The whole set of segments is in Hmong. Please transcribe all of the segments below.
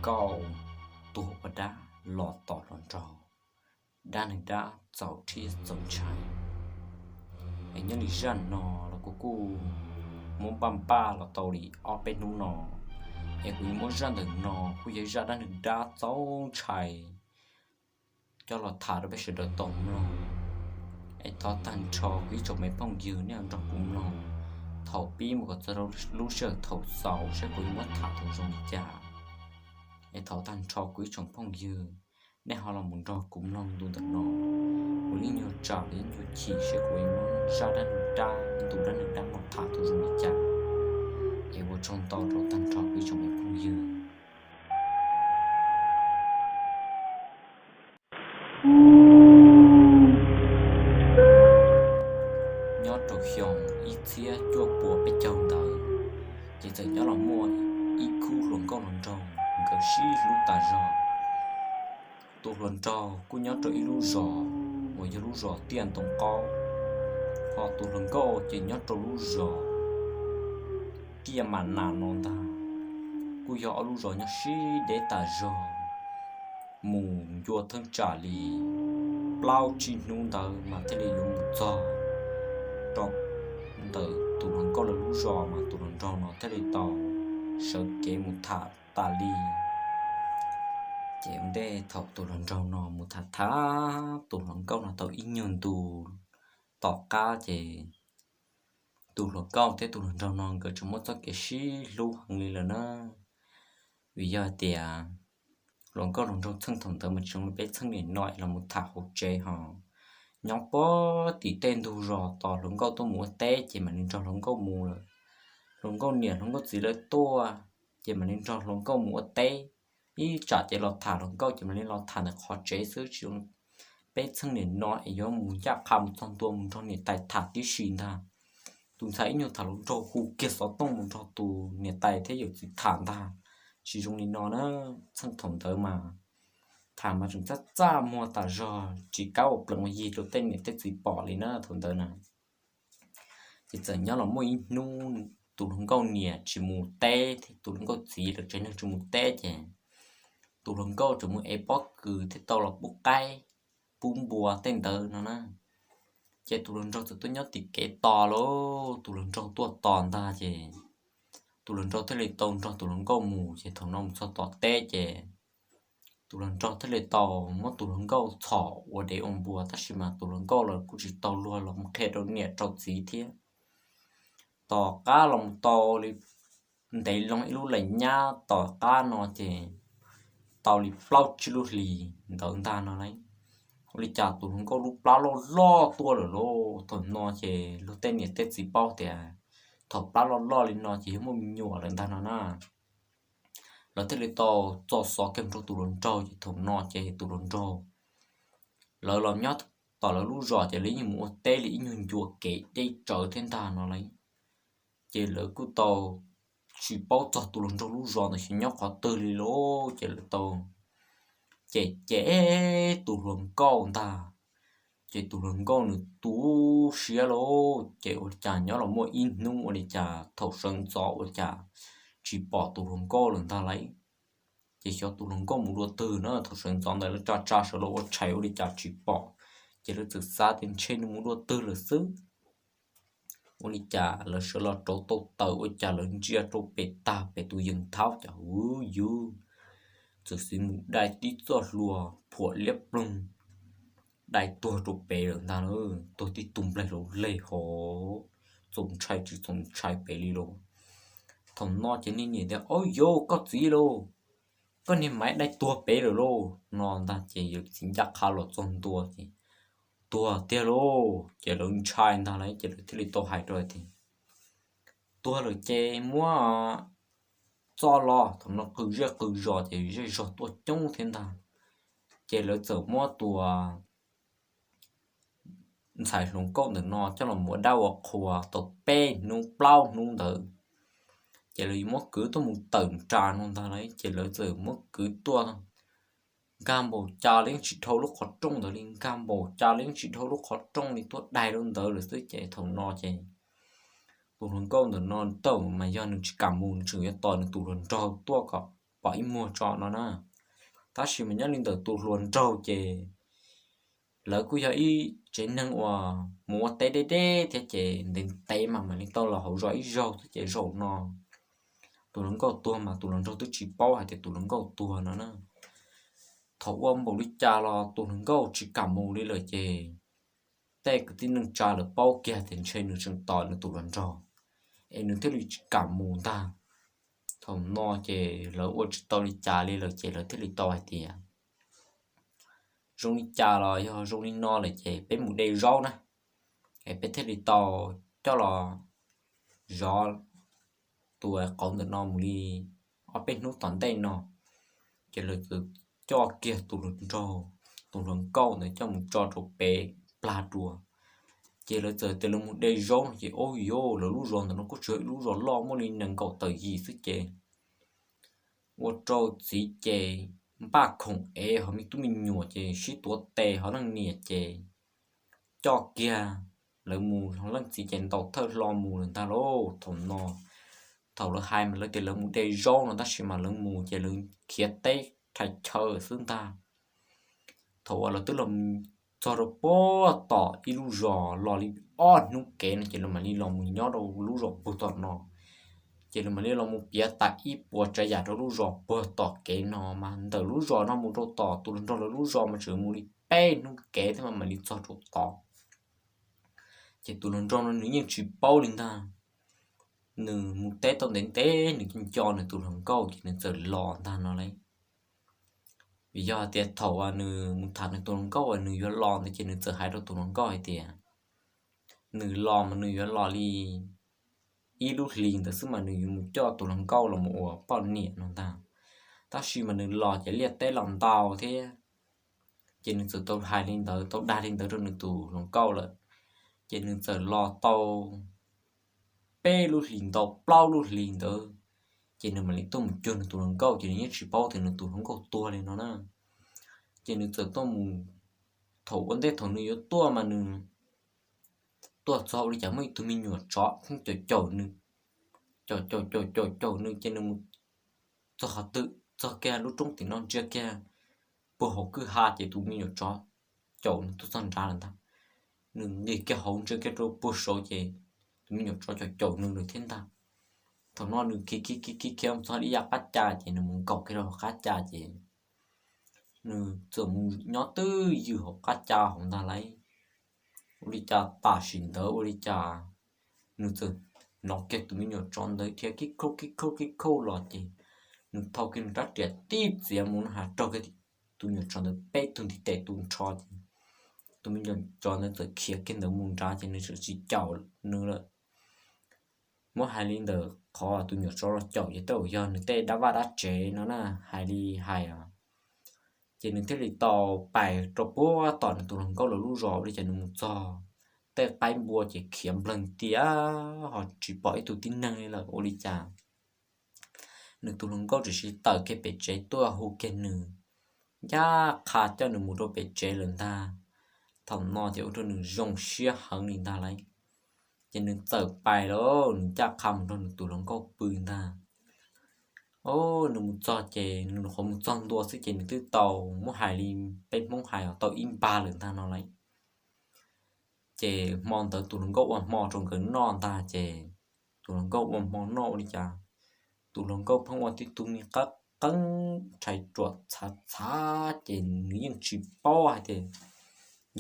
nkauj tuag ua dab los tom hluas nraug, dab neeg dab txaus rhiab txaus ntshai. Es nyob li zaj no los kuv kuj muab npaj npaj los tau li ob peb hnub no, es kuv yuav muab zaj ntawm no kuj yog zaj dab neeg dab txaus ntshai coj los tham rau peb sawv daws tau mloog. Es thov tag nrho kuv ib tsoom me phooj ywg nej ho nrog kuv mloog thaum pib mus kom txog rau lub sij hawm thaum xaus saib kuv yuav muab tham tau zoo li cas. Es thov tag nrho kuv ib tsoom phooj ywg nej ho los mus nrog kuv mloog ntu ntawm no, kuv li nyuag tsam li nyuag chim saib kuv yuav muab zaj dab neeg dab, ntu dab neeg dab no tham tau zoo li cas. Es ua tsaug ntau rau tag nrho kuv ib tsoom me phooj ywg. Nyob rau xyoo ib txhiab cuaj puas peb caug ntawd, ces txawm nyob los muaj ib khub hluas nkauj hluas nraug nkawd sib hlub tas zog. Tus hluas nraug kuj nyob rau ib lub zos uas yog lub zos Tiaj Ntoo Qaub, ho tus hluas nkauj ces nyob rau lub zos Tiaj Mam Nas no ntag. Kuj yog ob lub zos nyob sib deb tas zog, mus ncua thaj tsam li plaub tsib hnub ntawd mas thiaj li yuav mus txog rau ntawm tus hluas nkauj lawv lub zos mas tus hluas nraug no thiaj li tau sawv kev mus tham tas li. Ces ua ntej thaum tus hluas nraug no mus tham tham tus hluas nkauj no tau ib nyuag ntu tom qab ces tus hluas nkauj thiab tus hluas nraug no nkawd tseem muaj txoj kev sib hlub heev li lawm na. Vim yog tias hluas nkauj hluas nraug txheej thaum ntawd mas tsis zoo li peb txheej niam no es los mus tham hauv tsev ho nyob puag tim tej ntug zos tos hluas nkauj tuaj mus ua teb ces mam li nrog hluas nkauj mus lawm. Hluas nkauj niam hluas nkauj txiv lawv tuaj ces mam li nrog hluas nkauj mus ua teb. Ib tsam ces los tham hluas nkauj ces mam li los tham ntawm qhov tsev xwb, tsis zoo peb txheej niam no es yuav mus ncaj qha mus txog ntua mus nrog niam tais tham tib si ntag. Tus ntxhais ib nyuag tham hluas nraug hu kiag xov tooj mus nrog tus niam tais thiab yawm txiv tham ntag. Tsis zoo li no na, txheej thaum ntawd mas tham mas tseem txaj txaj muag tas zog tsis kam ua plees ua yi rau tej niam tej txiv pom li na thaum ntawd na. Ces txawm nyob los muaj ib hnub tus hluas nkauj niam tsis mus teb thiab tus hluas nkauj txiv lawv tsev neeg tsis mus teb ces tus hluas nkauj tseem mus ev pob kws thiab tau los pub qaib pub npua tej ntawd no na. Ces tus hluas nraug txawm tuaj nyob tim kev tos lauj, tus hluas nraug tuaj tos ntag ces tus hluas nraug thiaj li tau nrog tus hluas nkauj mus, ces thaum no mus txog tom teb ces tus hluas nraug thiaj li tau muab tus hluas nkauj txhom ua dev ua npua, tab sis mas tus hluas nkauj los kuj tsis tau luag los mus qhia rau niam rau txiv thiab. Tom qab los tau li ntev loo ib lub lees nyab tom qab no ces tau li plaub tsib lub hlis ntawd ntag no lauj, ua li cas tus hluas nkauj lub plab loj loj tuaj lawm lauj. Thaum no ces luag tej niam tej txiv paub tias thaum plab loj loj li no ces yog muaj me nyuam lawm ntag no na. Lawv thiaj li tau tso xov kiag rau tus hluas nraug, ces thaum no ces tus hluas nraug lawv los nyob tom lawv lub zos ces lawv yeej mus ua teb li ib nyuag ncua kev deb tsawv thiab ntag no lauj. Ces lawv kuj tau tsis paub txog tus hluas nraug lub zos ntawd xyov nyob qhov twg li lauj, ces lawv tau cem cem tus hluas nkauj ntag. Ces tus hluas nkauj nws tu siab lauj, ces ua li cas nyob los muaj ib hnub ua li cas thaum sawv ntxov ua li cas tsis pom tus hluas nkauj lawm ntag lauj. Ces xyov tus hluas nkauj mus dua twg na, thaum sawv ntxov ntawd lawv tsa tsa sawv los ua tshais ua li cas tsis pom, ces lawv txawm xav tias ntshe nws mus dua twg lawm xwb. Ua li cas lawv sawv los rauv tau taws ua cas lawv ntsia rau pem tag pem tus yees thaub cas huv yuv, txawm xiv mus dai tib txoj hlua phuam liab ploog, dai tuag rau pem lawm ntag lauj, tuag tib tug nplaig laus leg hov, txaus ntshai tsis txaus ntshai pem li lauj. Thaum no ces niag niam tias, Au yau, koj txiv lauj, koj niag maiv dai tuag pem lawm lauj, no ntag. Ces yawm txiv ncaj qha los txog ntua ces tuag tiag lauj. Ces lawv ntshai ntag lauj, ces lawv thiaj li tau hais rau tias, Tuag lawm ces muab txo los. Thaum no qw zej qw zos ces zej zog tuaj coob thiab ntag. Ces lawv txawm muab tus ntxhais hluas nkauj ntawm no coj los ua dab ua qhua tau peb hnub plaub hnub ntawd, ces lawv yuav muab kwv tuaj mus tawm nras no ntag lauj. Ces lawv txawm muab kwv tuaj nkag npaum cas los yeej tsis dhau lub qhov rooj ntawd li, nkag npaum cas los yeej tsis dhau lub qhov rooj li, tuaj daig rau ntawd lawm xwb. Ces thaum no ces tus hluas nkauj ntawm no tawm mas yog nws tsis kam mus, nws tseem yuav tos nws tus hluas nraug tuaj kom pom ib muag tso no na. Tab sis mas nyob li ntawm tus hluas nraug ces lawv kuj yog ib tsev neeg uas mus ua teb deb deb thiab ces ntev ntev mas mam li tau los hauv zos ib zaug thiab ces zaum no tus hluas nkauj tuag mas tus hluas nraug twb tsis paub hais tias tus hluas nkauj tuag no na. Thaum ua npaum li cas los tus hluas nkauj tsis kam mus li lawm ces tej kwv tij neej tsa lawv paub kiag tias ntshe nws tseem tos nws tus hluas nraug es nws thiaj li tsis kam mus ntag. Thaum no ces lawv ua tsis tau li cas li lawm ces lawv thiaj li tau hais tias zoo li cas los yog zoo li no lawm ces peb mus de zaub na, es peb thiaj li tau coj los zov tus qauv ntawm no mus li ob peb hnub tom ntej no. Ces lawv txawm coj kiag tus hluas nraug, tus hluas nkauj ntawd coj mus tso rau pem plag dua. Ces lawv txawm tias lawv mus de zaub no ces ub yov, lawv lub zos ntawm no kuj tsis yog ib lub zos loj, muaj li nees nkaum tawm yim xwb ces ua rau txiv ces npaj khoom ev ho me tub me nyuam ces sib tuav tes ho leej niam ces coj kiag lawv mus, leej txiv ces ntaus thawj hlo mus lawm ntag lauj. Thaum no, thaum lawv hais mas lawv tias lawv mus de zaub no tab sis mas lawv mus ces lawv khiav teb rhais chaw xwb ntag. Thaum uas lawv twb los txog rau puag tom ib lub zos los li ob hnub kev no ces lawv mam li los mus nyob rau lub zos puag tom no. Ces lawv mam li los mus piav tas ib puas tsav yam rau lub zos puag tom kev no mas ntawm lub zos no mus rau tom tus hluas nraug lawv lub zos mas tseem mus li peb hnub kev thiab mas mam li txog rau tod. Ces tus hluas nraug no nws yeej tsis paub li ntag. Nws mus teb tau ntev ntev nws nco nws tus hluas nkauj ces nws txawm los ntag no lauj. Vim yog tias thaum uas nws mus tham nws tus hluas nkauj uas nws yuav los ntawd ces nws txawm hais rau tus hluas nkauj hais tias nws los mas nws yuav los li ib lub hlis ntawd xwb mas nws yuav mus coj tus hluas nkauj los mus ua poj niam no ntag. Tab sis mas nws los ces liaj teb los ntau thiab, ces nws txawm tau hais li ntawd, tau dag li ntawd rau nws tus hluas nkauj lawm. Ces nws txawm los tau peb lub hlis ntau plaub lub hlis ntawd, ces nws mam li tuaj mus cuag nws tus hluas nkauj ces nws yeej tsis paub tias nws tus hluas nkauj tuag li no na. Ces nws txawm tuaj mus, thaum ua ntej thaum nws yuav tuaj mas nws tuaj txog ua li cas muaj ib tug me nyuam tsov pheej caum caum nws, caum caum caum caum caum nws ces nws mus txog qhov twg, txog kiag lub roob tim no ntsia kiag puag hauv kwj ha ces tus me nyuam tsov caum nws tuaj txog nrad lawm ntag. Nws nqis kiag hauv ntsia kiag rau puag saud ces tus me nyuam tsov caum caum nws lawm thiab ntag. Thaum no nws khiav khiav khiav khiav khiav mus txog ib yav qab ca ces nws mus nkaum kiag rau hauv qab ca ces nws txawm mus nyob twj ywm hauv qab ca hauv ntag lauj. Ua li cas tam sim ntawd ua li cas nws txawm hnov kiag tus me nyuam tsov ntawd dhia kib khauj kib khauj kib khauj los ces nws thau kiag nws rab riam tib txiav mus no has raug kiag tus me nyuam tsov ntawd peb tug ntiv tes tu nrho ces tus me nyuam tsov ntawd txawm khiav kiag ntawd mus nrad ces nws txawm tsis caum nws lawm. Muab hais li ntawm qhov tus me nyuam tsov los caum ces tej zaum yog nws tej dab vaj dab tsev no na, hais li hais os. Ces nws thiaj li tau pais rau puag tom nws tus hluas nkauj lawv lub zos ua li cas nws mus txog tej qaib npua ces khiav npleeg tiag, ho tsis pom ib tug tib neeg li lawm ua li cas nws tus hluas nkauj tseem tawm kiag pem tsev tuaj hu kiag nws, ncaj qha coj nws mus rau pem tsev lawm ntag. Thaum no ces ua rau nws zoo siab heev li ntag lauj. Ces nws txawm pais lawm, nws ncaj qha mus nrog nws tus hluas nkauj pw ntag. Nws mus txog ces nws qhov mus txog ntua xwb ces nws twb tau muab hais li peb Hmoob hais os, tau ib npag lawm ntag no lauj. Ces hmo ntawd tus hluas nkauj ua hmo rau nkawd noj ntag ces tus hluas nkauj ua hmo noj ua li cas, tus hluas nkauj pheej ua tib tug me qab qeeb rhais ruam txhav txhav ces nws yeej tsis paub hais tias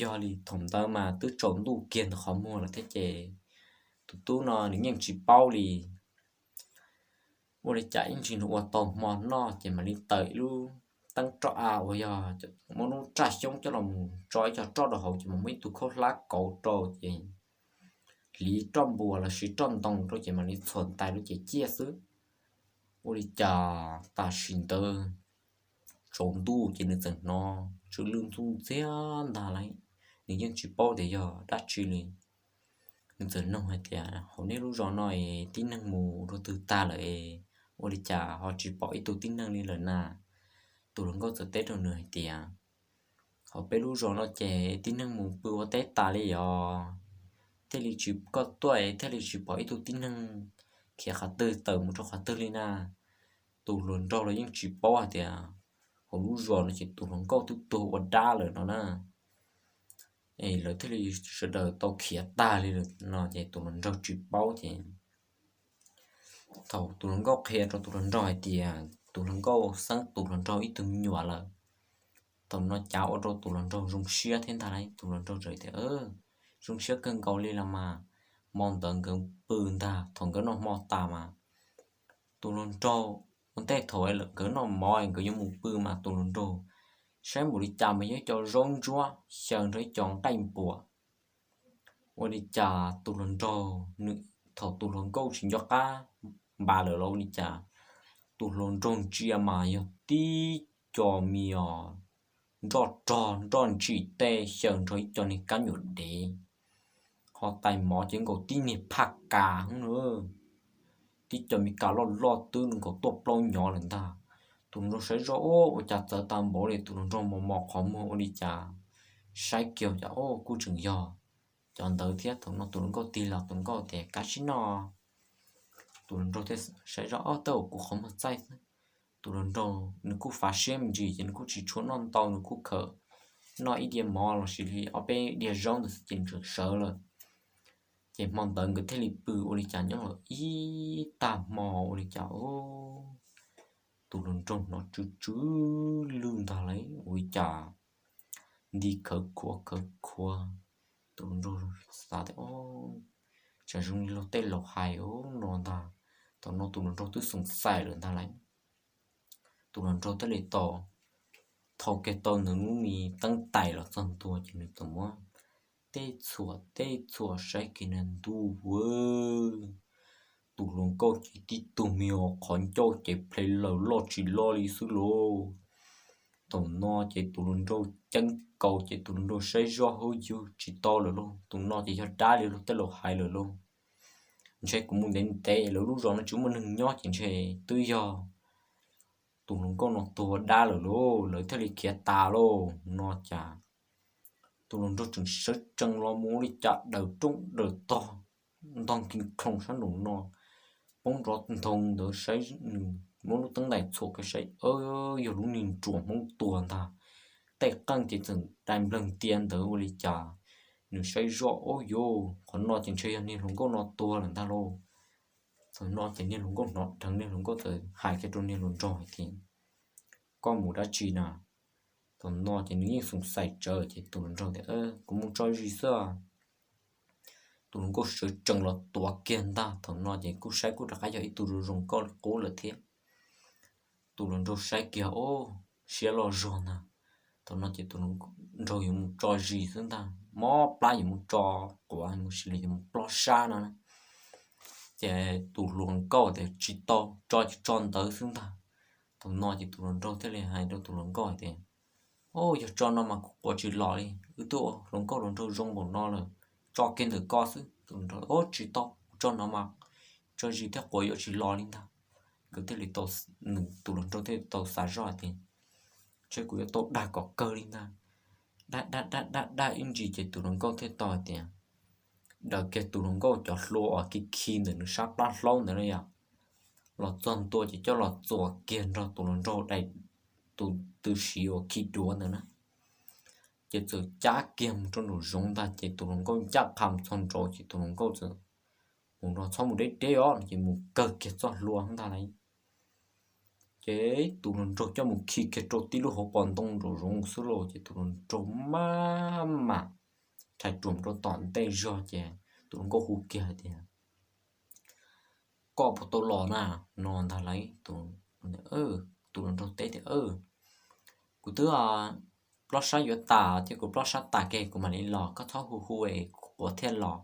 yog li. Thaum ntawd mas twb tsaus ntuj kiag ntawm qhov muag lawm thiab ces tus tub no nws yeej tsis paub li. Ua li cas ib ntsis nws ua tau hmo noj ces mam li taws ib lub teeb roj av uas yog muab lub raj xyoob coj los mus tso ib co roj rau hauv ces mam muab ib tug khaub hlab kauv rau ces hliv roj npuas los sis roj ntoo rau ces mam li txhuam ntais lub cev ciaj xwb. Ua li cas tam sim ntawd tsaus ntuj ces nws txawm hnov tsw lwj ntxuj ntxiag ntag lauj. Nws yeej tsis paub tias yog dab tsi li. Nws txawm nug hais tias, hauv nej lub zos no es tib neeg mus rau twg tag lawm es ua li cas ho tsis pom ib tug tib neeg li lawm na? Tus hluas nkauj txawm teb rau nws hais tias, hauv peb lub zos no ces tib neeg mus pw ua teb tas li os, thiaj li tsis, koj tuaj es thiaj li tsis pom ib tug tib neeg khiav qhov twg tawm mus rau qhov twg li na. tus hluas nraug los yeej tsis paub hais tias hauv lub zos no ces tus hluas nkauj twb tuag ua dab lawm no na. Es lawv thiaj li sawv daws tau khiav tag li lawm no ces tus hluas nraug tsis paub ces thaum tus hluas nkauj qhia rau tus hluas nraug hais tias tus hluas nkauj xeeb tus hluas nraug ib tug me nyuam lawm, thaum no cav ua rau tus hluas nraug zoo siab thiab ntag lauj. Tus hluas nraug txawm tias, zoo siab kawg nkaus li los mas. Hmo ntawd nkawd pw ntag, thaum nkawd noj hmo tas mas tus hluas nraug ua ntej thaum nkawd noj mov nkawd yuav mus pw mas tus hluas nraug saib npaum li cas mas yog ib co zaub ntsuab xyaw nrog ib co nqaij npuas. Ua li cas tus hluas nraug, thaum tus hluas nkauj tsis nco qab npas lawm los ua li cas, tus hluas nraug ntsia mas yog tib co me os nroj rog nroj ntsim tej xyaw nrog ib co niag kab nyuam dev, ho tais mov ces nkaus tib niag phaj kas hwb na, tib co me kas loj loj twb nkaus tuaj plaub nyov lawm ntag. Tus hluas nraug saib zoj, ua cas txawv tag npaum li. Tus hluas nraug mos mos qhov muag ua li cas, saib kiag cas kuj tseem yog cov ntawd thiab. Thaum no tus hluas nkauj tig los tus hluas nkauj tias, kav tsij noj. Tus hluas nraug thiaj saib zoj, o, tej zaum kuv qhov muag txaij xwb. Tus hluas nraug nws kuj fav siab me ntsis ces nws kuj tsis tshua noj ntau, nws kuj khawm noj ib diav mov los sis li ob peb diav zaub ntawd xwb ces nws tseem sawv lawm. Ces hmo ntawd nkawd thiaj li pw ua li cas nyob los ib tag hmo ua li cas, tus hluas nraug hnov tsw tsw lwj ntag lauj, ua li cas nti khawv khuav khawv khuav. Tus hluas nraug xav tias, o, tsam zoo li luag tej laus hais no ntag. Thaum no tus hluas nraug twb xoom xaim lawm ntag lauj. Tus hluas nraug thiaj li tau thau kiag tau nws lub me teeb tais los txog ntua ces nws txawm muab tej txhuam tej txhuam saib kiag na ntuj, tus hluas nkauj ces tib tug me qhov ncauj ces plhev laws loj tsis loj li xwb lauj. Thaum no ces tus hluas nraug ceeb kaus ces tus hluas nraug saib zoj, hauj yug tsis tau lawm lauj, tus no ces yog dab li luag tej laus hais lawm lauj. Ntshe kuv mus ntev ntev lawv lub zos no tsis muaj neeg nyob ces ntshe twb yog tus hluas nkauj no tuag dab lawm lauj, lawv thiaj li khiav tas lauj no cas tus hluas nraug tseem sawv tsees los mus ua li cas daws rooj daws tog ntog nkig nkhoo sab nraum no, poob nrov ntoo ntawd saib nws muab lub teeb ntais txhuam kiag saib, yog lub niag nruas Hmoob tuag ntag, tej qeej ces txawm dai npleeg ntia ntawd ua li cas. Nws saib zoj, o yus, qhov no ces ntshe yog niag hluas nkauj no tuag lawm ntag lauj. Thaum no ces niag hluas nkauj hnov dheev, niag hluas nkauj txawm hais kiag rau niag hluas nraug hais tias, koj mus dab tsi na? Thaum no ces nws yeej xoom xaim tsawv ces tus hluas nraug tias, kuv mus tso zis xwb. Tus hluas nkauj sawv tsees los tuav kiag ntag. Thaum no ces kuj saib kuj rov qab yog ib tug zoo zoo nkauj li qub lawm thiab. Tus hluas nraug saib kiag, o, siab loj zog ntag. Thaum no ces tus hluas nraug yuav mus tso zis xwb ntag, mob plab yuav mus tso quav mus sis los yuav mus plob sab no na. Ces tus hluas nkauj tias, tsis tau, tso ces tso ntawd xwb ntag. Thaum no ces tus hluas nraug thiaj li hais rau tus hluas nkauj hais tias, o, yog tso no mas kuv quav tsis los li, wb twb ua hluas nkauj hluas nraug zoo npaum no lawm, tso kiag ntawm koj xwb. Tus hluas nraug, o, tsis tau, kuv tso no mas tso zis thiab quav yuav tsis los li ntag. Nkawd thiaj li tau, tus hluas nraug thiaj li tau xav zoj hais tias, ntshe kuv yuav tau dag kom kawg li ntag. Dag dag dag dag dag ib ntsis ces tus hluas nkauj thiaj tau hais tias, daws kiag tus hluas nkauj cov hlua uas khi khi ntawm nws sab plab hlaub ntawd na yom, los txog ntua ces coj los txuas kiag nrog tus hluas nraug daim, tus tw siv uas khi duav ntawd na. Ces txawm cab kiag mus rau nraum zoov ntag ces tus hluas nkauj ncaj qha mus txog nraud ces tus hluas nkauj txawm mus no, txhob mus deb deb os, ces mus kawg kiag txoj hlua ntag lauj. Ces tus hluas nraug coj mus khi kiag rau tib lub hauv paus ntoo nraum zoov xwb lauj. Ces tus hluas nraug maj mam rhais ruam rau tom ntej zog ces tus hluas nkauj hu kiag hais tias, koj puas tau los na? No ntag lauj. Tus hluas nraug teb tias, kuv twb, plob sab yuav tas thiab, kuv plob sab tas kiag kuv mam li los, koj txhob hu hu es kuv quav thiaj los.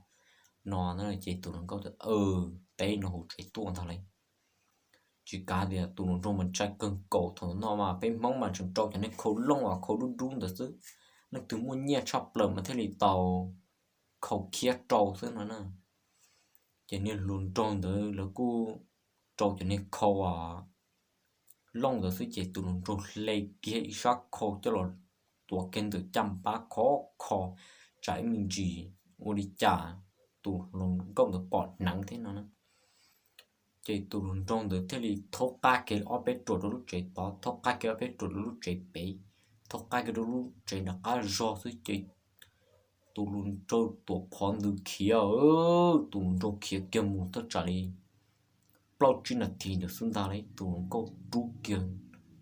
No ces tus hluas nkauj teb no hu tsev tuaj ntag lauj. Tsis kav tias tus hluas nraug mas ntshai kawg nkaus, thaum no mas peb Hmoob mas tseem rau cov niag khau looj uas khau dub dub ntawd xwb, leej twg muaj nyiaj tshaj plaws mas thiaj li tau khau khiab rau xwb no na. Ces niag hluas nraug ntawd lawv kuj rau cov niag khau looj ntawd xwb ces tus hluas nraug hle kiag ib sab khau coj los tuav kiag ntawm caj npab khov kho, tsam ib me ntsis ua li cas tus hluas nkauj ntawd pom hneev thiab no na. Ces tus hluas nraug ntawd thiaj li thaub qab kiag ob peb ruam rau lub tsev tod, thaub qab kiag ob peb ruam rau lub tsev pem, thaub qab kiag rau lub tsev nram qab zog xwb ces tus hluas nraug tuam phov ntws khiav, tus hluas nraug khiav kiag mus thaj tsam li plaub tsib nas this ntawd xwb ntag lauj, tus hluas nkauj rub kiag,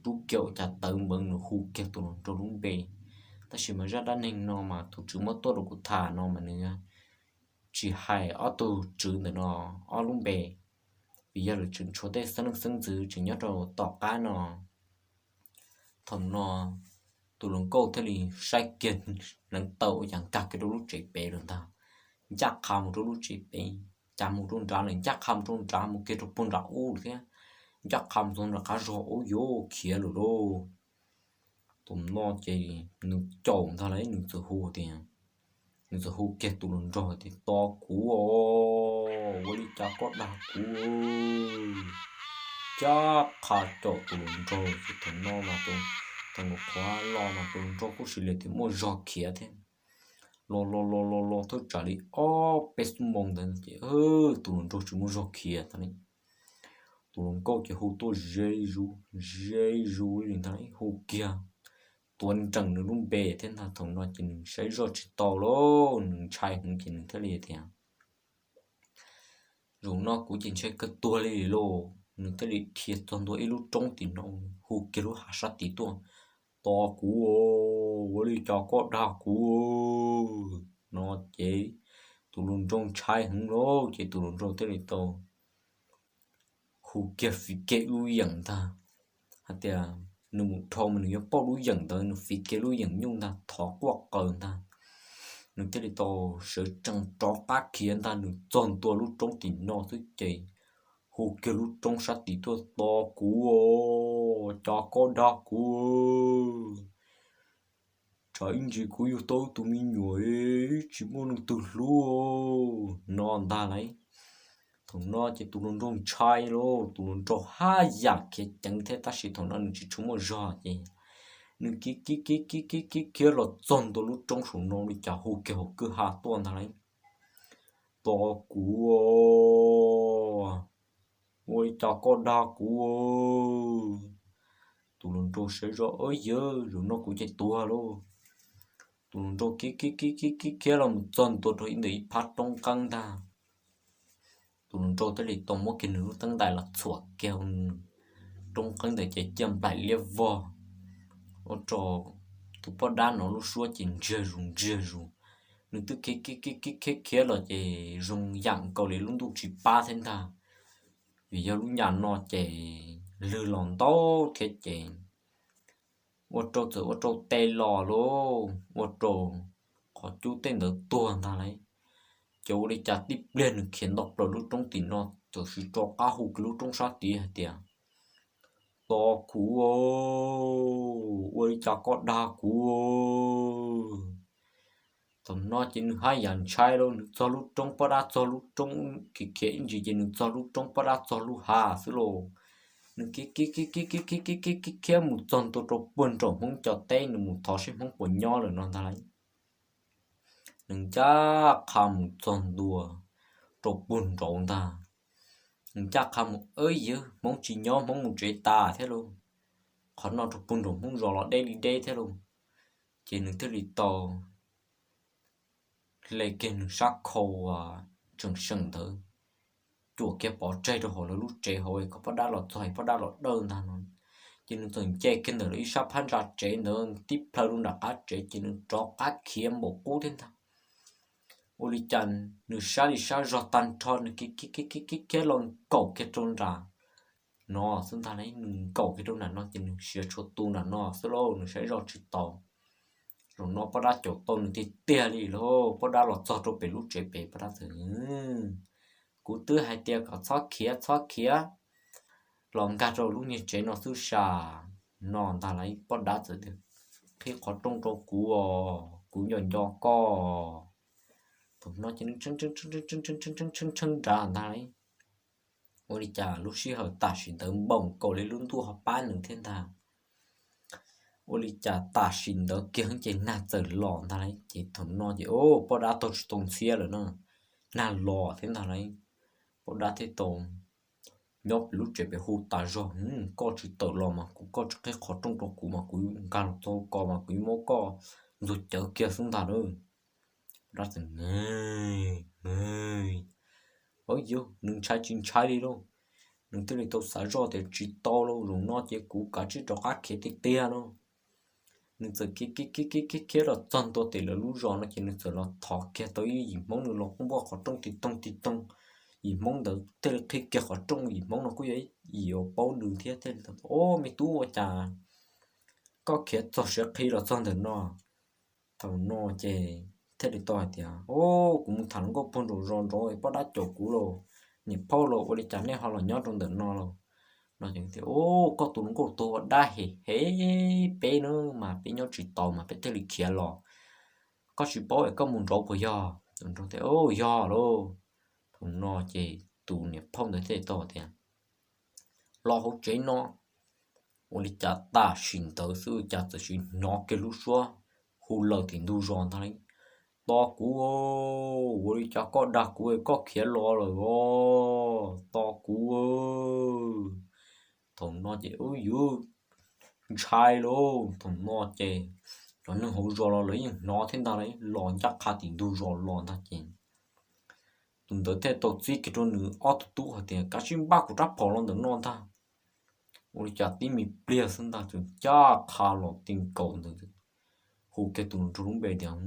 rub kiag ua cas tawv npeev, nws hu kiag tus hluas nraug lub npe. Tab sis mas zaj dab neeg no mas tus tswv muab tuaj rau kuv tham no mas nws tsis hais ob tug tswv ntawm no ob lub npe, vim yog lawv tseem tshuav tej xeeb leej xeeb ntxwv tseem nyob rau tom qab no. Thaum no tus hluas nkauj thiaj li saib kiag hneev taw ua cas nkag kiag rau lub tsev pem lawm ntag, ncaj qha mus rau lub tsev pem, cas mus rau nrad lawm ncaj qha mus rau nrad mus kiag rau puag nram ub lawm thiab, ncaj qha mus txog nram qab zog ub yuav khiav lawm lauj. Tus no ces nws caum ntag lauj, nws txawm hu tias, nws txawm hu kiag tus hluas nraug tias, tos kuv os, ua li cas koj dag kuv? Ncaj qha caum tus hluas nraug ces thaum no mas tus, thaum nws qhuav los mas tus hluas nraug kuj sim li tias muaj zog khiav thiab. Los los los los los thaj tsam li ob peb xuab moos ntawd ces tus hluas nraug tsis muaj zog khiav tag li. Tus hluas nkauj ces hu tuaj ze zus ze zus li ntag, hu kiag tuav nrees nws lub npe thiab ntag. Thaum no ces nws saib zoj tsis tau lauj, nws ntshai heev ces nws thiaj li tias, zaum no kuv ces ntshai kawg tuag li lauj. Nws thiaj li dhia txog ntua ib lub roob tim no, hu kiag lub hav sab tid tuaj, tos kuv os, ua li cas koj dag kuv? No ces tus hluas nraug ntshai heev lauj, ces tus hluas nraug thiaj li tau hu kiag fiv kiag lub yeem ntag, hais tias nws mus dhau mas nws yuav pauj lub yeem ntawd, nws fiv kiag lub yeem nyuj ntag thov quaj qw ntag. Nws thiaj li tau sawv tsees rov qab khiav ntag, nws txog ntua lub roob tim no xwb ces hu kiag lub roob sab tid tuaj, tos kuv os, cas koj dag kuv? Tsam ib ntsis kuv yug tau tus me nyuam tsis muaj leej twg hlub no ntag lauj. Thaum no ces tus hluas nraug ntshai lauj, tus hluas nraug haj yam khiav ceev thiab tab sis thaum no nws tsis tshua muaj zog ces nws khiav khiav khiav khiav khiav khiav los txog ntua lub roob saum no li cas hu kiag hauv kwj ha tuaj ntag lauj, tos kuv os, ua li cas koj dag kuv? Tus hluas nraug saib zoj, yawg, zaum no kuv ces tuag lauj. Tus hluas nraug khiav khiav khiav khiav khiav los mus txog ntua rau ib ntawm ib phab roob nqeeb ntag. Tus hluas nraug thiaj li tau muab kiag nws lub teeb ntais los txhuam kiag roob nqeeb ntawd ces cia nplaim liab vog. Ua rau tus poj dab no lub suab ces ntsiag zus ntsiag zus. Nws twb khiav khiav khiav khiav khiav los ces zoo yam nkaus li lub ntuj tsis pab thiab ntag, vim yog lub nyam no ces lwg los ntau thiab ces ua rau txawm ua rau te los lauj, ua rau qhov cub tej ntawd tuag ntag lauj. Ces ua li cas tib pliag nws khiav nto plaws lub roob tim no, txawm sim rov qab hu kiag lub roob sab tid hais tias, tos kuv, ua li cas koj dag kuv? Thaum no ces nws haj yam ntshai lauj, nws txog lub roob poj dab txog lub roob, khiav khiav ib ntsis ces nws txog lub roob poj dab txog lub hav xwb lauj. Nws khiav khiav khiav khiav khiav khiav khiav khiav khiav khiav mus txog ntua rau puag nraum Hmoob cov teb, nws mus thov seb Hmoob puas nyob lawm no ntag lauj. Nws ncaj qha mus txog ntua rau puag nraud ntag. Nws ncaj qha mus, yawg, Hmoob tsis nyob, Hmoob mus tsev tas thiab lauj. Qhov no rau puag nraum Hmoob zos los deb li deb thiab lauj. Ces nws thiaj li tau hle kiag nws sab khau uas tseem seem ntawd, cuam kiag pov tseg rau hauv lawv lub tsev hauv kom poj dab los txog es poj dab los dawj ntag no. Ces nws txawm nce kiag ntawm lawv ib sab phab ntsa tsev ntawd tib plhaw rau nram qab tsev ces nws rov qab khiav npaum qub thiab ntag. Ua li cas nws sab li sab zog tag nrho, nws khiav khiav khiav khiav khiav los nkaum kiag rau nram no xwb ntag lauj. Nws nkaum kiag rau nram no ces nws siav tshuav tu nram no xwb lauj, nws saib zoj tsis tau. Zaum no poj dab caum tau nws tiag tiag li lauj. Poj dab los txog rau pem lub tsev pem, poj dab txawm, kuv twb hais tias kom txhob khiav txhob khiav, los nkag rau lub niag tsev no xwb sas, no ntag lauj. Poj dab txawm tias, qhib qhov rooj rau kuv os, kuv nco nco koj. Thaum no ces nws tshee tshee nrad ntag lauj. Ua li cas lub sij hawm tam sim ntawd npaum nkaus li lub ntuj ho pab nws thiab ntag. Ua li cas tam sim ntawd kiag ces nag txawm los ntag lauj. Ces thaum no ces poj dab taug tsis tau ntxhiab lawm no, nag los thiab ntag lauj. Poj dab thiaj tau nyob pem lub tsev pem hu tas zog, koj tsis tawm los mas kuv, koj tsis qhib qhov rooj rau kuv mas kuv nkag los txog ko mas kuv yuav muab koj ntxuag cawv kiag xwb ntag lauj. Dab txawm, Ov yug, nws ntshai tsis ntshai li lauj, nws thiaj li tau xav zoj tias tsis tau lauj, zaum no ces kuv kav tsij rov qab khiav tiag tiag lauj. Nws txawm khiav khiav khiav khiav khiav los txog ntua tim lawv lub zos no ces nws txawm los thov kiag tau ib yim Hmoob, nws los quaj npuaj qhov rooj tig toog tig toog. Yim Hmoob ntawd thiaj li qhib kiag qhov rooj, yim Hmoob no kuj yog ib yim uas paub nws thiab, thiaj li tau, Au, me tub, ua cas koj khiav txog siav qhi los txog ntawm no? Thaum no ces thiaj li tau hais tias, Au, kuv mus tham hluas nkauj puag nraum zos nraud, poj dab caum kuv lauj. Niam phauj lauj, ua li cas nej ho los nyob rau ntawm no lauj? No ces, Au, koj tus hluas nkauj tuag ua dab hem hem peb na mas peb nyob tsis taus mas peb thiaj li khiav los. Koj tsis paub es koj mus nraud puas yog? Au, yog lauj. Thaum no ces tus niam phauj ntawd thiaj li tau tias, Los hauv tsev no. Ua li cas tam sim ntawd xwb cas txawm sis hnov kiag lub suab hu lawm tim ntug zos ntag li, Tos kuv, ua li cas koj dag kuv es koj khiav los lawm os, tos kuv. Thaum no ces, Au, yuav ntshai lauj. Thaum no ces cov neeg hauv zos los lawv yeej hnov thiab ntag, los ncaj qha tim ntug zos los ntag ces tus ntawd thiaj tau txib kiag rau nws ob tug tub hais tias, Kav tsij npaj kuv rab phom los ntawm no ntag. Ua li cas tib me pliag xwb ntag txawm ncaj qha los ti nkaus ntawd, hu kiag tus hluas nraug lub npe tias,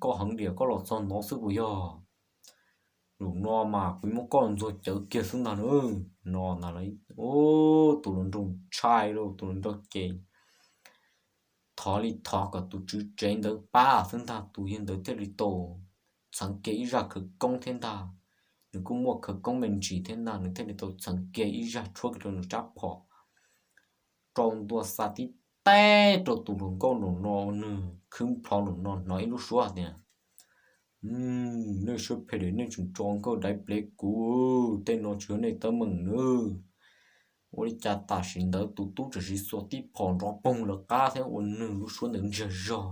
Koj heev diam, koj los txog no xwb puas yog? Zaum no mas kuv muab koj ntxuag cawv kiag xwb ntag na. No ntag lauj. Tus hluas nraug ntshai lauj, tus hluas nraug ces thov li thov kom tus tswv tsev ntawd pab xwb ntag, tus yawg ntawd thiaj li tau txheev kiag ib zaj khawv koob thiab ntag. Nws kuj muaj khawv koob me ntsis thiab ntag, nws thiaj li tau txheev kiag ib zaj tshuab kiag rau nws rab phom rau ntua xa tib teg rau tus hluas nkauj nraum no, nws khwb plho nraum no hnov ib lub suab tias, Nej siab phem diam, nej tseem tso nkawj daiv plev kuv, tej no tsis yog nej teeb meem nawb. Ua li cas tam sim ntawd tus tub tseem siv xuas tib phom nrov poog lawv qab thiab ua nws lub suab ntawd ntsiag zog.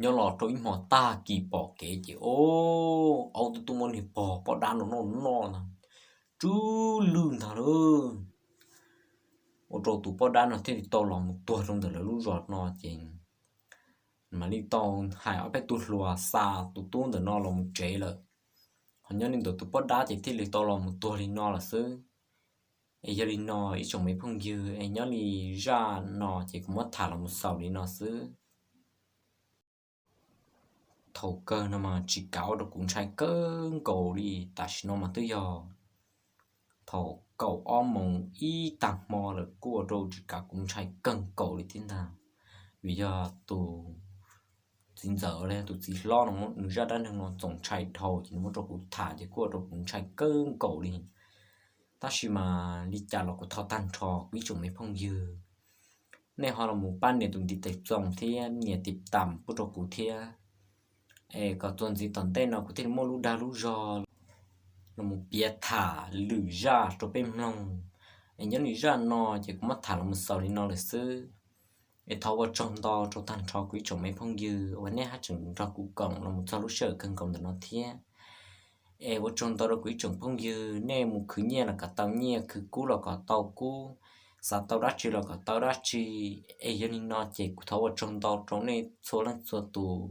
Nyob los rau ib hmo tag kis pom kev ces, o, aub twb tuaj muab niag pog poj dab no noj noj ntag, tsw lwj ntag lauj. Ua rau tus poj dab no thiaj li tau los mus tuag rau ntawm lawv lub zos no ces mam li tau hais ob peb tug hluas xa tus tub ntawm no los mus tsev lawm. Ho nyob li ntawm tus poj dab ces thiaj li tau los mus tuag li no lawm xwb. Es yog li no ib tsoom me phooj ywg, es nyob li zaj no ces kuv muab tham los mus xaus li no xwb. Thaum kawg no mas tsis kav ua rau kuv ntshai kawg nkaus li, tam sim no mas twb yog thaum kaum ob moos ib tag hmo lawm kuj ua rau tsis kav kuv ntshai kawg nkaus li thiab ntag. Vim yog tus txiv ntxawm los yog tus txiv hlob no nws zaj dab neeg no txaus ntshai dhau ces nws muab rau kuv tham ces kuj ua rau kuv ntshai kawg nkaus li. Tab sis mas li cas los kuv thov tag nrho kuv ib tsoom me phooj ywg, nej ho los mus pab nias tus ntiv tes txoos thiab nias tiv tam pub rau kuv thiab, es kom txuas ntxiv tom ntej no kuv thiaj li muaj lub dag lub zog los mus piav tham lwm zaj rau peb mloog. Es nyob li zaj no ces kuv muab tham los mus xaus li no lawm xwb. Es thov ua tsaug ntau rau tag nrho kuv ib tsoom me phooj ywg uas nej haj tseem nrog kuv koom los mus txog lub sij hawm kawg nkaus ntawm no thiab. Es ua tsaug ntau rau kuv ib tsoom phooj ywg, nej mus khwv nyiaj los kom tau nyiaj, khwv kub los kom tau kub, xav tau dab tsi los kom tau dab tsi. Es yog li no ces kuv thov ua tsaug ntau rau nej txhua leej txhua tus.